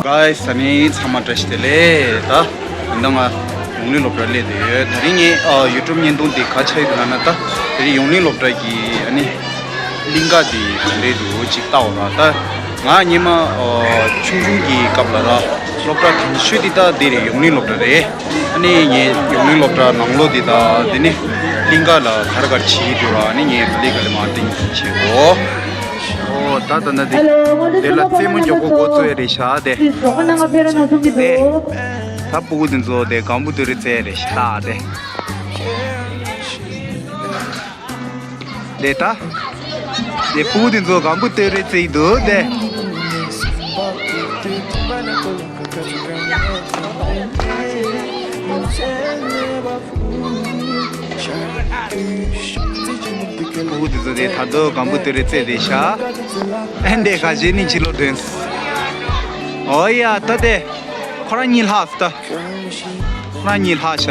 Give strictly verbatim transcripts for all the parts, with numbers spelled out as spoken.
ཨའི་ས་ནི་ཚང་མ་བཀྲ་ཤིས་བདེ་ལེགས། ད་ད་ང་ཡོངས་གླིང་སློབ་གྲྭར་སླེབས་བསྡད་ཡོད། དེ་རིང་ངའི་ཨ་ཡུ་ཊུབ་བརྙན་ཐུང་དེ་ག་ཆགས་ཡོད་ལབ་ན། ད་དེ་རིང་ཡོངས་གླིང་སློབ་གྲྭ་གི་ཨ་ནི་གླིང་ག་དེ་ག་འདྲས་འདུག་ཅིག་ལྟ་འོ་ར། ད་ང་སྔོན་མ་ཨ་ཆུང་ཆུང་གི་སྐབས་ལ་ར་སློབ་གྲྭ་དང་ཤོས་དེ་ད་དེ་རེད། ཡོངས་གླིང་སློབ་གྲྭ་རེད། ཨ་ནི་ངས་ཡོངས་གླིང་སློབ་གྲྭ་ནང་ལོགས་དེ་ད་དེ་ནི་གླིང་ག་ལ་ག་རེ་ག་རེ་བྱེད་ཀྱི་འདུག་ར། ཨ་ནི་ངས་ག་ལེ་ག་ལེ་མར་སྟོན་བྱེད་གོ། ཨོ་ད་ད་ན་དེ་དེ་ལ་རྩེད་མོ་མགྱོགས་པོ་འགོ་བཙུགས་ཡ་རེད་ཤག་དེ། དེ་ད་སྤུ་གུ་དེ་ཚོ་དེ་སྒམ་པོ་ཏི་རི་རྩེ་ཡ་རེད་ཤག་དེ། དེ་ད། དེ་སྤུ་གུ་དེ་ཚོ་སྒམ་པོ་ཏི་རི་རྩེ་ཡི་འདུག་དེ། སྤུ་གུ་དེ་ཚོ་དེ་ད་དུང་སྒམ་པོ་ཏི་རི་རྩེ་བསྡད་ཤག་ཨེ་འདི་ག་བྱས་ནས་ཕྱི་ལོགས་འགྲོ་ཡིན། ཨོ་ཡ་ད་དེ་ཁོ་རང་གཉིས་ལྷག་ད། ཁོ་རང་གཉིས་ལྷག་ཤག་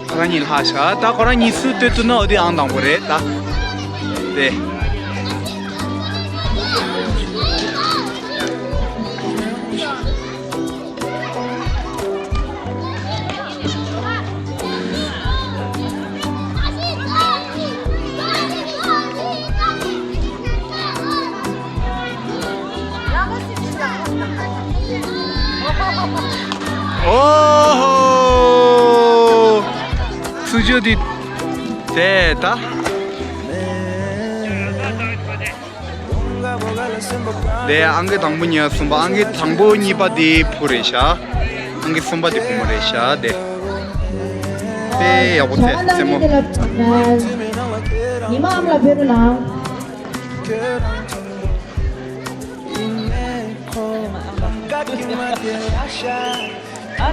ཁོ་རང་གཉིས་ལྷག་ཤག་ད་ཁོ་རང་གཉིས་སུ་ལྟོས་ཐུབ་ན་འོ་དེ་ཨང་དང་པོ་རེད་ད། དེ། ཨོ་ཧོ། སུ་ཇོ་དི། དེ་ད། དེ་ཨང་ཀི་དང་པོ་གཉིས་གསུམ་པ། ཨང་ཀི་དང་པོ་གཉིས་པ་དེ་བུ་རེད་ཤག་ཨང་ཀི་གསུམ་པ་དེ་བུ་མོ་རེད་ཤག་དེ། དེ་ཡག་པོ་རྩེ་རྩེད་མོ། ཉི་མ་ཨམ་ལ་ཕེབས་རོགས་གནང་། ཨ་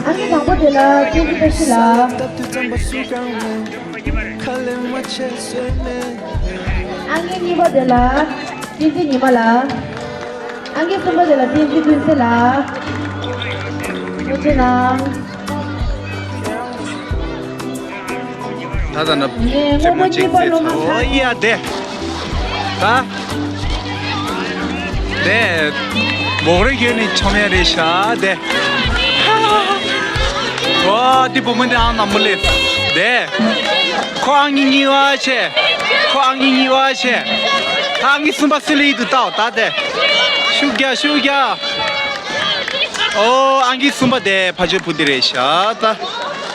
ཨང་ཀི་དང་པོ་དེ་ལ་བསྟན་འཛིན་བཀྲ་ཤིས་ལགས། ཨང་ཀི་གཉིས་པ་དེ་ལ་བསྟན་འཛིན་ཉི་མ་ལགས། ཨང་ཀི་གསུམ་པ་དེ་ལ་བསྟན་འཛིན་ཀུན་གསལ་ལགས། ཐུགས་རྗེ་གནང་། ད་ད་ན་ངས་རྩེད་མོ་གཅིག་རྩེས་ཚར། ཨོ་ཡ་དེ། ད། དེ། འབོག་རེ་གྱོན་ནས་མཆོང་ཡ་རེད་ཤག་དེ། ཝ་དེ་བུ་མོ་དེ་ཨང་དང་པོ་སླེབས། དེ། ཁོ་ཨང་གཉིས་པ་བྱས། ཁོ་ཨང་གཉིས་པ་བྱས། ད་ཨང་གཉིས་པ་སུ་ལ་ཡིད་དུ་བལྟའོ་ད་དེ། ཤུགས་རྒྱག་ཤུགས་རྒྱག་ཨོ་ཨང་གཉིས་པ་དེ་ཕ་ཆོས་བུ་དེ་རེད་ཤག་ད།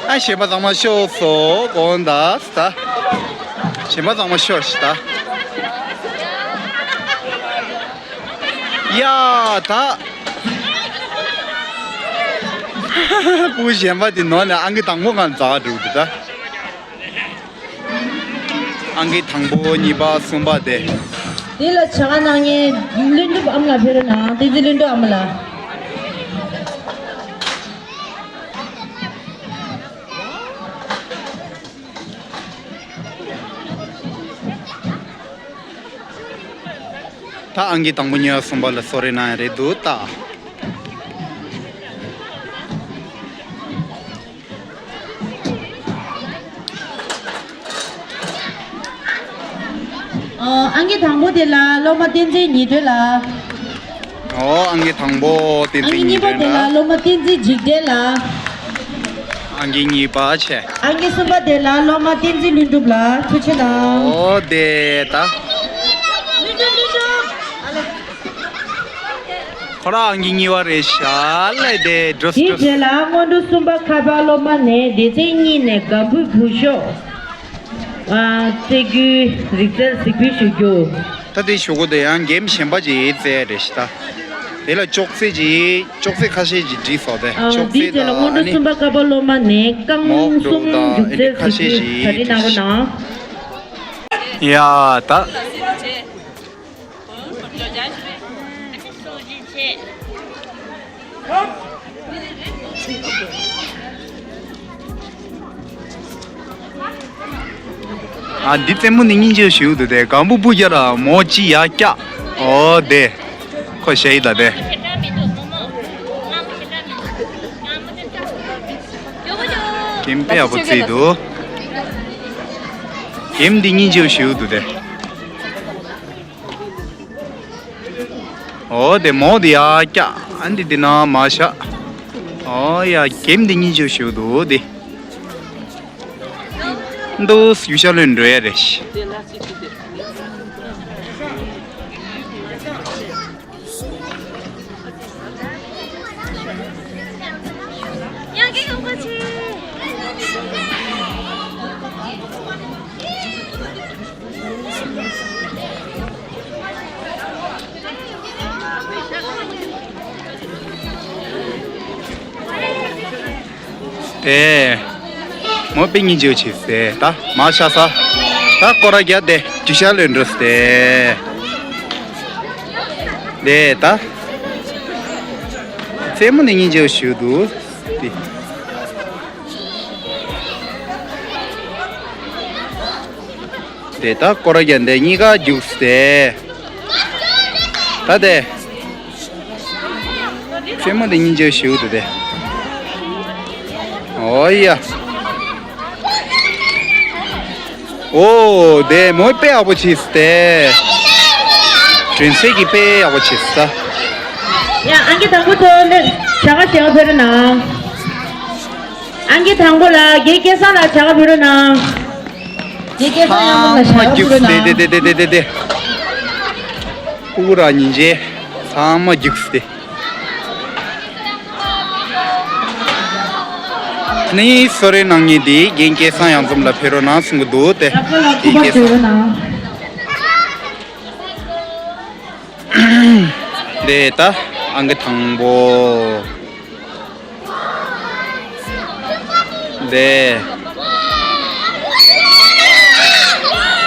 ཨ་གཞན་པ་ཚང་མ་ཤོག་སོ་དགོངས་དག་ད། གཞན་པ་ཚང་མ་ཤོག་ཤི་ད། ཡ་ད། སྤུ་གུ་གཞན་པ་དེ་ནོར་ནས་ཨང་ཀི་དང་པོ་སྒང་འཛེགས་འགྲོ་གི་འདུག་ད། ཨང་ཀི་དང་པོ་གཉིས་པ་གསུམ་པ་དེ། དེ་ལ་བྱ་དགའ་གནང་མཁན་ལྷུན་གྲུབ་ཨ་མ་ལགས་ཕེབས་རོགས་གནང་། བསྟན་འཛིན་ལྷུན་གྲུབ་ཨ་མ་ལགས། ད་ཨང་ཀི་དང་པོ་གཉིས་པ་གསུམ་པ་ལ་གསོལ་རས་གནང་ཡ་རེད་འདུག་ད། ཨ་ཨང་ཀི་དང་པོ་དེ་ལ་སློབ་མ་བསྟན་འཛིན་ཉི་སྒྲོན་ལགས། ཨོ་ཨང་ཀི་དང་པོ་བསྟན་འཛིན་ཉི་སྒྲོན་ལགས། ཨང་ཀི་གཉིས་པ་དེ་ལ་སློབ་མ་བསྟན་འཛིན་འཇིགས་བྲལ་ལགས། ཨང་ཀི་གཉིས་པ་བྱས། ཨང་ཀི་གསུམ་པ་དེ་ལ་སློབ་མ་བསྟན་འཛིན་ལྷུན་གྲུབ་ལགས། ཐུགས་རྗེ་གནང་། ཨོ་དེ་ད། ཁོ་རང་ཨང་ཀི་གཉིས་པ་རེད་ཤག་ལ་དེ་འགྲོ་དེའི་འགྲོ། རྗེས་ལ་སྔོན་འགྲོ་གསུམ་པ་ཁ་པར་སློབ་མ་ནས་སྡེ་ཚན་གཉིས་ནས་སྒམ་པོའི་བུ་ཤོག་ཨ་རྩེད་རྒྱུའི་རིག་རྩལ་གཟིགས་འབུལ་ཞུ་རྒྱུ། ད་དེ་ཞུ་གོ་དེ་ཡང་གེམ་གཞན་པ་ཅིག་རྩེ་རེད་ཤག་ད། དེ་ལ་ཅོག་ཙེ་ཅིག་ཅོག་ཙེ་ཁ་ཤས་ཅིག་བྲིས་སོགས་དེ་ཨ་ཅོག་ཙེ་དེའི་རྗེས་ལ་དང་སྔོན་ཨ་འགྲོ་ནི་གསུམ་པ་ཁ་པར་སློབ་མ་ནས་རྐང་མོག་གསུམ་དང་རྒྱུག་ཨ་ནི་རྩལ་ཁ་ཤས་གཟིགས་འབུལ་གྲ་སྒྲིག་གནང་རོགས་གནང་། ཡ་ད། ཨ་འདི་རྩེད་མོ་ནི་སྙིང་རྗེ་ཞིག་འདུག་དེ་སྒམ་པོ་སྤུ་རྒྱལ་ར་མོ་ཅི་ཡ་སྐྱ། ཨོ་དེ། ཁོ་ཞེ་ཡི་ད་དེ། གེམ་དཔེ་ཡག་པོ་བརྩིས་འདུག་གེམ་འདི་སྙིང་རྗེ་པོ་ཞེ་པོ་འདུག་སྟེ། ཨོ་དེ་མོ་དེ་ཡ་ཀྱ་ཨ་འདི་འདི་ན་མ་ཤ། ཨོ་ཡ་གེམ་འདི་སྙིང་རྗེ་པོ་ཞེ་པོ་འདུག་སྟེ། འདུག་ཡུལ་ཤར་ལོས་འགྲོ་ཡ་རེད། དེ། མོ་དཔེ་སྙིང་རྗེ་པོ་བྱེད་ཟེར་ད་མ་ཤ་ས། ད་སྐོར་ར་རྒྱག་དེ་རྒྱུ་ཤ་ལོས་འགྲོ་ཟེར། དེ་ད། རྩེད་མོ་ནི་སྙིང་རྗེ་པོ་ཞེ་པོ་འདུག་དེ། དེ་ད་སྐོར་ར་རྒྱག་དེ་གཉིས་ཀ་རྒྱུགས་ཏེ། ད་དེ། རྩེད་མོ་དེ་སྙིང་རྗེ་ཞེ་པོ་འདུག་དེ། ཨོ་ཡ། ཨོ་དེ་མོ་དཔེ་ཡག་པོ་བྱས་ཏེ། སྒྲོན་གསལ་གྱི་དཔེ་ཡག་པོ་བྱས་ས། ཡ་ཨང་ཀི་དང་པོ་ཐོན་ནས་བྱ་དགའ་བྱེད་པ་ཕེབས་རོགས་གནང་། ཨང་ཀི་དང་པོ་ལ་རྒན་སྐལ་བཟང་ལགས་བྱ་དགའ་ཕུལ་རོགས་གནང་། རྒན་སྐལ་བཟང་ཡང་ལ་བྱ་དགའ་ཕུལ་རོགས་གནང་། དེ་དེ་དེ། ཕྲུ་གུ་ར་ཉིན་བྱེད་ཚང་མ་རྒྱུགས་ཏེ། ནི་གསོལ་རས་གནང་མཁན་དེ་རྒན་སྐལ་བཟང་ཡང་འཛོམས་ལ་ཕེབས་རོགས་གནང་གསུང་གི་འདུག་སྟེ། རྒན་སྐལ་བཟང་། དེ་ད་ཨང་ཀི་དང་པོ། དེ།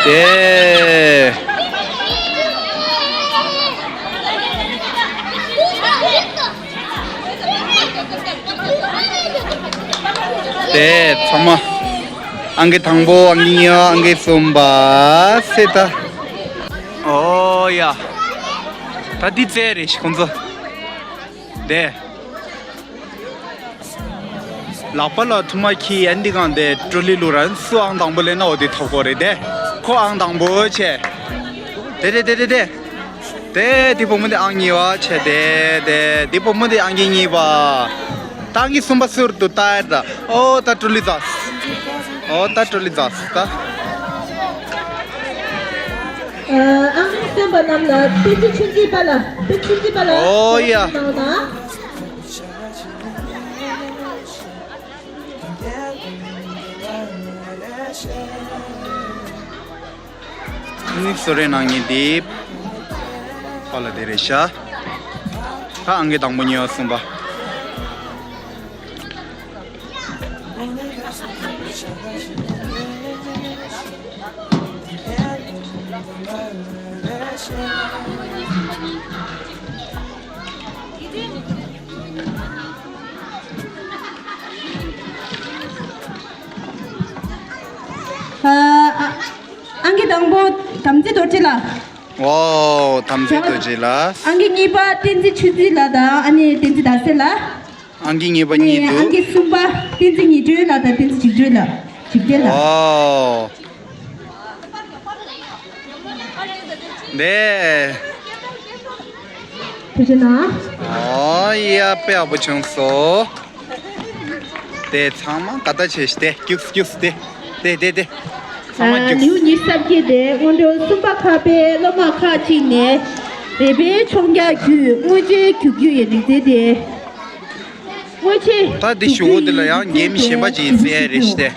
དེ། དེ་ཚང་མ། ཨང་ཀི་དང་པོ། ཨང་ཀི་གཉིས་པ། ཨང་ཀི་གསུམ་པ། སེ་ད། ཨོ་ཡ། ད་འདི་རྩེད་རེད་ཤི་ཁོང་ཚོ། དེ། ལག་པ་ལ་ཐུར་མ་འཁྱེར་ཡ་འདི་གང་དེ་ཀྲོ་ལི་བླུགས་ར་སུ་ཨང་དང་པོ་སླེབས་ན་འོ་དེ་ཐོབ་གོ་རེད་དེ། ཁོ་ཨང་དང་པོ་བྱས། དེ་དེ་དེ་དེ་དེ། དེ་དེ་བུ་མོ་དེ་ཨང་གཉིས་པ་བྱས་དེ་དེ་དེ་བུ་མོ་དེ་ཨང་གཉིས་པ། ད་ཨང་གསུམ་པ་ཟུར་དུ་ལྟ་ཡ་ད། ཨོ་ད་ཀྲོ་ལི་འཛགས། ཨོ་ད་ཀྲོ་ལི་འཛགས་ད། ཨ་ཨང་གསུམ་པ་རྣམས་ལ་བསྟན་འཛིན་ཆོས་འཛིན་པ་ལ་བསྟན་འཛིན་པ་ལ། ཨོ་ཡ། གནང་ན། ནི་གསོལ་རས་གནང་མཁན་དེ་པ་ལ་དེ་རེད་ཤག་ད་ཨང་ཀི་དང་པོ་གཉིས་པ་གསུམ་པ། ཨ་ཨ་ཨང་ཀི་དང་པོ་དམ་ཚིག་རྡོ་རྗེ་ལགས། ཨོ་དམ་ཚིག་རྡོ་རྗེ་ལགས། ཨང་ཀི་གཉིས་པ་བསྟན་འཛིན་ཆོས་འཛིན་ལགས་དང་ཨ་ནི་བསྟན་འཛིན་ཟླ་ཟེར་ལགས། ཨང་ཀི་གཉིས་པ་གཉིས་ནས་འདུག་ཨང་ཀི་གསུམ་པ་བསྟན་འཛིན་ཉི་སྒྲོན་ལགས་དང་བསྟན་འཛིན་འཇིགས་སྒྲོན་ལགས། འཇིགས་སྒྲོན་ལགས། ཨོ། ནས། ཐུགས་རྗེ་གནང་། ཨོ་ཡ་དཔེ་ཡག་པོ་བྱུང་སོང་། དེ་ཚང་མ་ག་ད་བྱས་ཏེ་རྒྱུགས་རྒྱུགས་ཏེ་དེ་དེ་དེ། ཚང་མ་རྒྱུགས། ལེའུ་ཉི་ཤུ་རྩ་བརྒྱད་དེ་སྔོན་འགྲོ་གསུམ་པ་ཁག་པའི་སློབ་མ་ཁག་ཅིག་ནས་རེ་བའི་མཆོང་རྒྱག་བརྒྱུད་དངོས་རྗེས་རྒྱུག་རྒྱུ་ཡི་རིག་རྩལ་དེ། དངོས་ཆེད་ད་འདི་ཞུ་བོ་འདི་ལ་ཡང་འགེམས་གཞན་པ་ཅིག་བཙལ་ཡ་རེད་ཤི་སྟེ།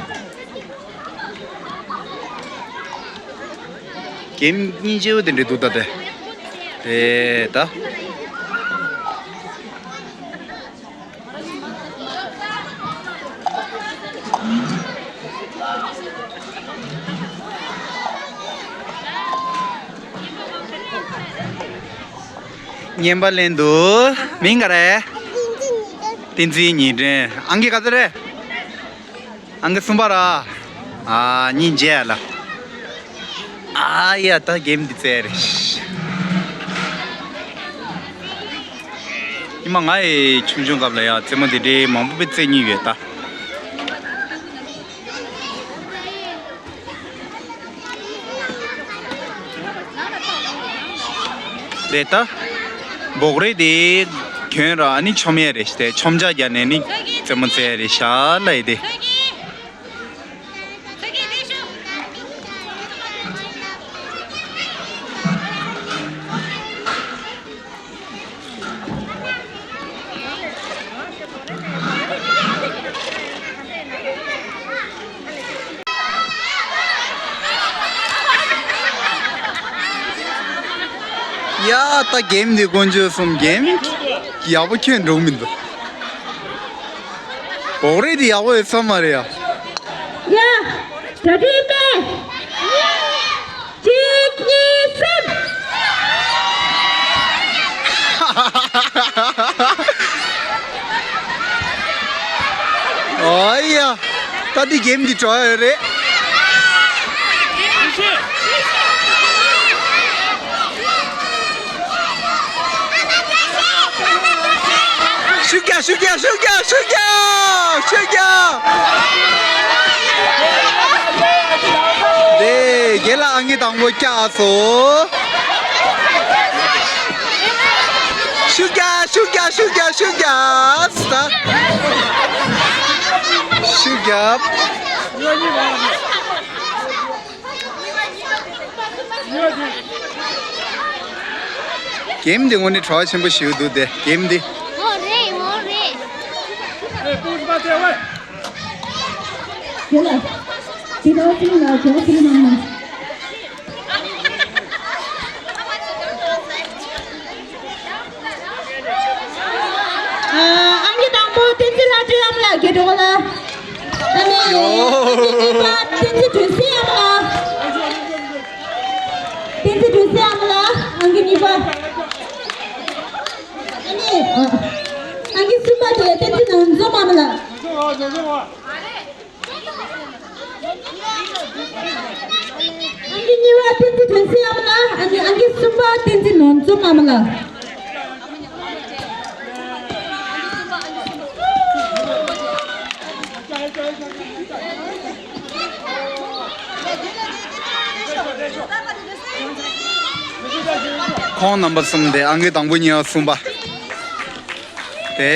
འགེམས་སྙིང་རྗེ་བོ་དེ་འདྲ་འདུག་ད་དེ། དེ་ད། བརྙན་པར་ལེན་འདུག་མིང་ག་རེ། བསྟན་འཛིན་ཉི་སྒྲོན། ཨང་ཀི་ག་ཚོད་རེད། ཨང་ཀི་གསུམ་པ་ར། ཨ་གཉིས་མཇལ་ལ། ཨ་ཡ་ད་འགེམས་འདི་རྩེད་རེད། ཉི་མ་ང་ཡི་ཆུང་ཆུང་སྐབས་ལ་ཡ་རྩེད་མོ་འདི་འདྲའི་མང་པོ་དཔེ་རྩེད་མྱོང་ཡོད་ད། དེ་ད་འབོག་རེ་དེ་གྱོན་ར་ཨ་ནི་ཆོམ་ཡས་རེད་ཤི་དེ་ཆོམ་ཆ་རྒྱ་ནས་ནི་རྩེད་མོ་རྩེ་ཡས་རེད་ཤ་ལ་ཡི་དེ། ཡ་ད་གེམ་འདི་དཀོན་མཆོག་གསུམ་གེམ་ཡག་པོ་ཁྱོན་འགྲོ་མི་འདུག་འབོག་རེ་འདི་ཡག་པོ་ཡོད་ས་མ་རེད་ཡ། ཡ། གྲ་སྒྲིག་ཡིན་པས། གཅིག་གཉིས་གསུམ། ཨོ་ཡ། ད་འདི་གེམ་འདི་གྲོགས་ཡོད་རེད། ཤུགས་རྒྱག་ཤུགས་རྒྱག་ཤུགས་རྒྱག་ཤུགས་རྒྱག་ཤུགས་རྒྱག་དེ་རྒན་ལགས་ཨང་ཀི་དང་པོ་བཀྱགས་སོང་། ཤུགས་རྒྱག་ཤུགས་རྒྱག་ཤུགས་རྒྱག་ཤུགས་རྒྱག་ད་ཤུགས་རྒྱག་གེམ་འདི་དངོས་གནས་གྲོགས་ཆེན་པོ་ཞིག་འདུག་སྟེ་གེམ་འདི། འོ་རེད་འོ་རེད། དེ་ལ་དེ་ལ་ཅི་ལ་གྲོགས་ཆེན་པོ་གནང་ན། ཨ་ཨང་ཀི་དང་པོ་བསྟན་འཛིན་ལྷ་སྒྲོན་ཨ་མ་ལགས་དགེ་གྲོགས་ལ། ཨ་ནི་ཡོ། ཨང་ཀི་གཉིས་པ་བསྟན་འཛིན་སྒྲོལ་སྲས་ཨ་མ་ལགས། བསྟན་འཛིན་སྒྲོལ་སྲས་ཨ་མ་ལགས་ཨང་ཀི་གཉིས་པ། ཨ་ནི་ཨ་ཨང་ཀི་གསུམ་པ་དེ་བསྟན་འཛིན་ནོར་འཛོམས་ཨ་མ་ལགས། ཨང་ཀི་གཉིས་པ་བསྟན་འཛིན་དོན་གསལ་ཨ་མ་ལགས། ཨང་ཀི་ཨང་ཀི་གསུམ་པ་བསྟན་འཛིན་ནོར་འཛོམས་ཨ་མ་ལགས། ཁོང་རྣམ་པ་གསུམ་དེ་ཨང་ཀི་དང་པོ་གཉིས་པ་གསུམ་པ། དེ།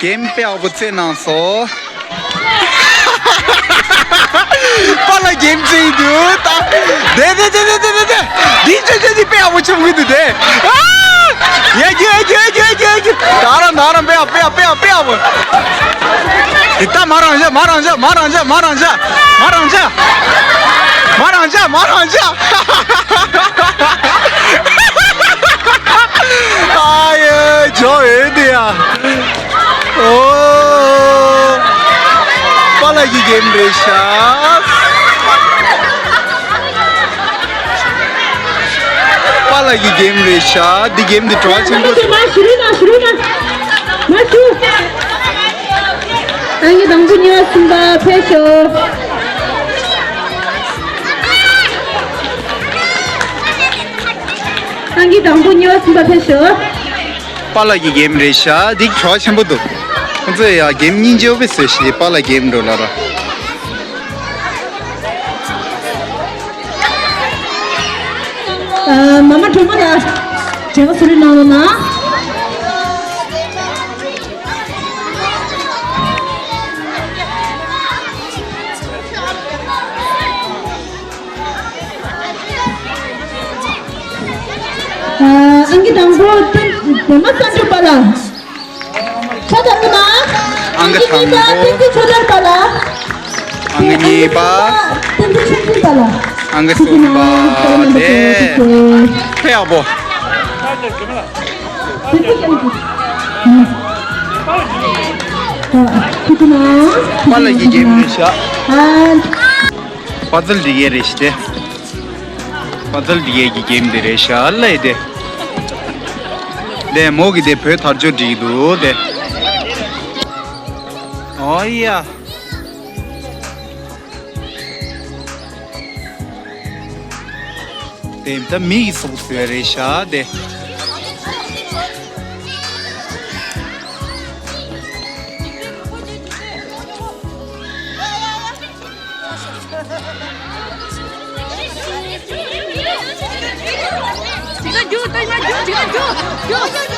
གེམ་དཔེ་ཡག་པོ་རྩེ་གནང་སོང་། པཱ་ལགས་གེམ་རྩེ་ཡི་འདུག་ད། དེ་དེ་དེ། འདི་རྩེ་རྩེ་འདི་དཔེ་ཡག་པོ་བྱུང་གི་འདུག་དེ། ཨ། ཡ་རྒྱུ་ཡ་རྒྱུ་ཡ་རྒྱུ་ཡ་རྒྱུ་ཡ་རྒྱུ། ད་རང་ད་རང་དཔེ་ཡག་དཔེ་ཡག་དཔེ་ཡག་དཔེ་ཡག་པོ། དེ་ད་མ་རང་བཞག་མ་རང་བཞག་མ་རང་བཞག་མ་རང་བཞག་མ་རང་བཞག་མ་རང་བཞག་མ་རང་བཞག་ཨ་ཡེ་ཇོ་ཨེ་དེ་ཡ། ཨོ། པཱ་ལགས་ཀྱི་གེམ་རེད་ཤག་པཱ་ལགས་ཀྱི་གེམ་རེད་ཤག་འདི་གེམ་འདི་གྲོགས་ཆེན་པོ་རེད། མ་ཞུ་རུ་མ་ཞུ་རུ་མ་མ་ཞུ། ཨང་ཀི་དང་པོ་གཉིས་པ་གསུམ་པ་ཕེབས་ཤོག་ཨང་ཀི་དང་པོ་གཉིས་པ་གསུམ་པ་ཕེབས་ཤོག་པཱ་ལགས་ཀྱི་གེམ་རེད་ཤག་འདི་གྲོགས་ཆེན་པོ་འདུག་ཁོང་ཚོས་ཡ་གེམ་སྙིང་རྗེ་པོ་བཟོས་ཤིག་པཱ་ལགས་གེམ་འགྲོ་ལ་ར། ཨ། མ་མ་སྒྲོལ་མ་ལགས་དྲན་པ་གསོ་རིག་གནང་རོགས་གནང་། ཨ། ཨང་ཀི་དང་པོ་བསྟན་འཛིན་པཱ་ལགས། ཕྱག་དར་གི་མ། ཨང་ཀི་དང་པོ། ཨང་ཀི་གཉིས་པ། བསྟན་འཛིན་ཆོས་འཛིན་པཱ་ལགས། ཨང་ཀི་གསུམ་པ། དེ། ཕེ་ཡག་པོ། པཱ་ལགས་ཀྱི་གེམ་རེད་ཤག་པ་ཚལ་འདི་གས་རེད་ཤི་དེ། པ་ཚལ་འདི་གས་ཀྱི་གེམ་དེ་རེད་ཤག་ལ་ཡི་དེ། དེ་མོ་གི་དེ་བོད་དར་ལྕོག་བསྒྲིགས་འདུག་དེ། ཨོ་ཡ། དེ་ད་མི་གི་གཟུགས་བཟོས་རེད་ཤག་དེ། ཇི་ག་རྒྱུག་ཏེ་མ་རྒྱུག་ཇི་ག་རྒྱུག་རྒྱུག་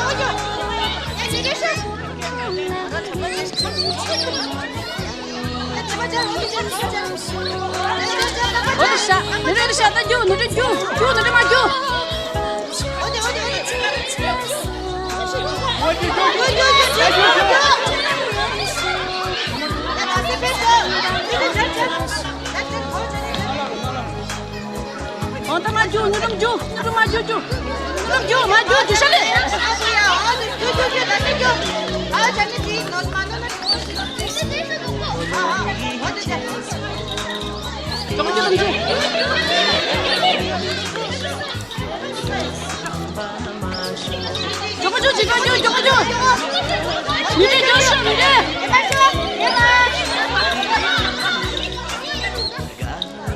འོ་དེ་ཤ་ནི་རེ་ཤ་ད་རྒྱུག་ནི་རེ་རྒྱུག་རྒྱུག་ནི་རེ་མ་རྒྱུག་འོ་ད་མ་རྒྱུག་ནི་རེ་མ་རྒྱུག་ནི་རེ་མ་རྒྱུག་རྒྱུག་ནི་རེ་མ་རྒྱུག་མ་རྒྱུག་རྒྱུག་ཤ་ལེ། མགྱོགས་པོ་འགྱོ། མགྱོགས་པོ་འགྱོ། མགྱོགས་པོ་འགྱོ། མགྱོགས་པོ་འགྱོ། མི་རེ་འགྱོ་ཤོག་མི་རེ།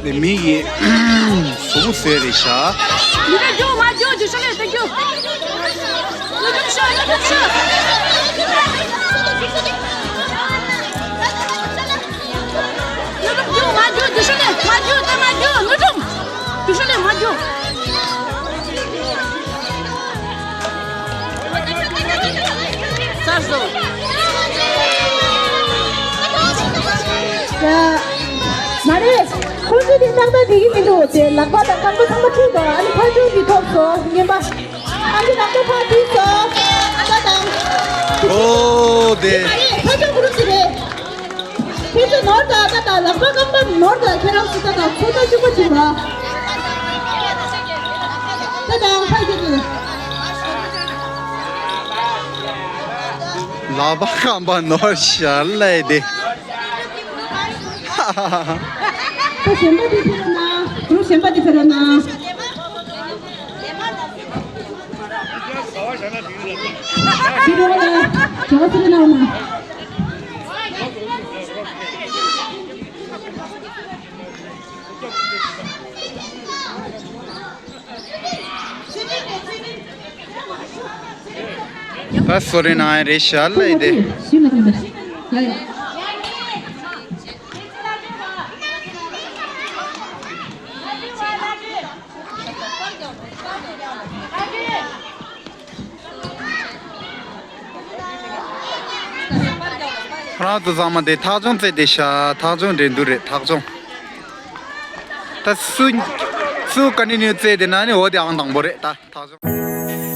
དེ་མི་ཡི་གཟུགས་པོ་ཟེར་རེད་ཤག་མི་རེ་འགྱོ། མ་འགྱོ། འགྱོ་ཤོག་ལེ། ད་འགྱོ། མགྱོགས་པོ་འགྱོ། མགྱོགས་པོ་འགྱོ། མགྱོགས་པོ་འགྱོ། མ་འགྱོ། འགྱོ་ཤོག་ལེ། མ་འགྱོ། ད་མ་འགྱོ། མགྱོགས་པོ། འགྱོ་ཤོག་ལེ། མ་འགྱོ། ཚར་སོང་། ཡ། མ་རེད། ཁོ་ཚོས་དེ་ཏག་ཏག་བསྡད་ཀྱི་མི་འདུག་དེ་ལག་པ་དང་རྐང་པ་ཚང་མ་འཁྲུད་དང་། ཨ་ནི་ཕར་ཕྱོགས་ཀྱི་ཐོབ་སོང་། རྔན་པ། ཨ་ནི་ལག་པ་ཕར་བྲིས་སོང་། ཨ་ད་དང་། ཨོ་དེ། མ་རེད། ཕར་ཕྱོགས་གུ་རུབ་ཅིག་རེད། ཁྱེད་ཚོ་ནོར་དང་ད་དང་ལག་པ་རྐང་པ་ནོར་དང་ཁྱེད་རང་ཚོ་ད་དང་ཚོད་ལྟ་གཅིག་པ་བྱེད་རོགས། ད་དང་ཕ་ཡི་ཁྱེད་ཚོ། ལག་པ་རྐང་པ་ནོར་ཤག་ལེ་དེ། ད་གཞན་པ་དེ་ཕེབས་རོགས་གནང་། གུ་རུབ་གཞན་པ་དེ་ཕེབས་རོགས་གནང་། དེ་རོགས་ལ་བྱ་བ་ཟེར་གནང་། ད་སོ་རེ་ནང་རེ་ཤ་ལེ་དེ། ཁོ་རང་ཚོ་ཚང་མ་དེ་ཐག་ཆོང་རྩེ་དེ་ཤ་ཐག་ཆོང་འགྲན་བསྡུར་རེད། ཐག་ཆོང་། ད་སུ་སུ་ཀ་ནི་ནི་རྩེ་དེ་ན་ནི་འོ་དེ་ཨང་དང་པོ་རེད། ད་ཐག་ཆོང་།